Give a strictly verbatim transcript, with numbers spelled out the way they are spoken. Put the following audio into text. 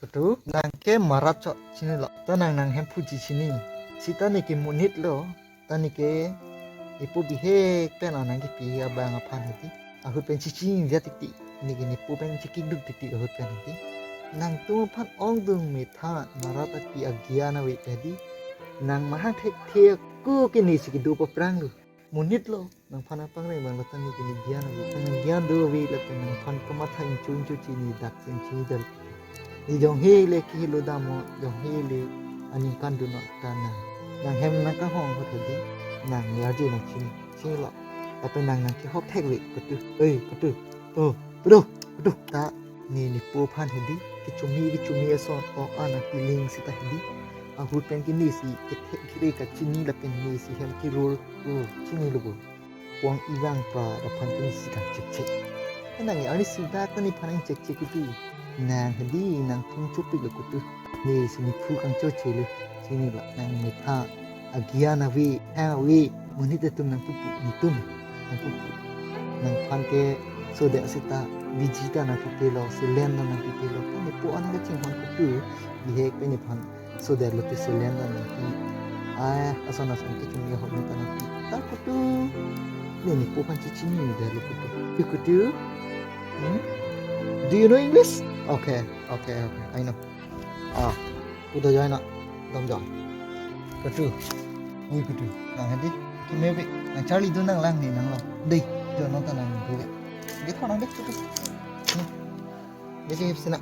Kutu, nang ke marat chot chinilo. Ta nang nang Hemphuji chini. Sita ne ke monit lo. Ta ne ke ipo bihek pen anang kepi abang aphan hedi. Ahut pen chichi inja titi. Ne ke nipo pen chikiduk titi ahut pen hedi. Nangtum aphan ongdung metha marat api agian ave hedi. Nang mahang thekthe ko ke ne si kedo paprang lo. Monit lo, nangphan apang reng bang lo ta ne ke ne gian ave. Nang gian do ave lapen nangphan kamatha inchung chu chini dak sen chini dal. Ne jong hele kehelo dam mo, jong hele aningkan do not ta nang. Nang hem nang kahong hot hedi, nang yarje nang chini, chinilo. Lapen nang nang kehok thek ave kutu. Oi, kutu. Oh, kutu, kutu. Ta ne nipo aphan hedi, kechumi kechumi ason, o ana feeling sita hedi. Ahut pen ke ne si kethek kere kachini lapen ne si hem kirur, oh, chinilo bo. Puang ivang pra aphan ke ne si kangchekchek. Nang arni sida ta nephan nangchekchek kutu. Nang hedi nang thung chopik lo kutu. Ne si nephu kangchoche lo. Chinilo nang metha agian ave, ha ave, monit atum nangpupu, netum nangpupu. Nangphan ke sodet sita, biji ta nangpipelo, selen ta nangpipelo. Kan nepo an kachinghon kutu, bihek pen nephan sodet lote selen ta nangpi. Ai, ason ason kechumi ahok ta nangpi. Ta kutu, ne nepo aphan chichini det lo kutu. Pi kutu? Hmm? Do you know English? Okay, okay, okay, I know. Ah, kutu join na, dam join. Kutu, ui kutu, nang hedi, ki maybe, nang Charlie do nang lang ne nang lo. Dei, jo non ta nang do ke. Dei kho nang dei kutu. Hmm. Dei ke hip sina.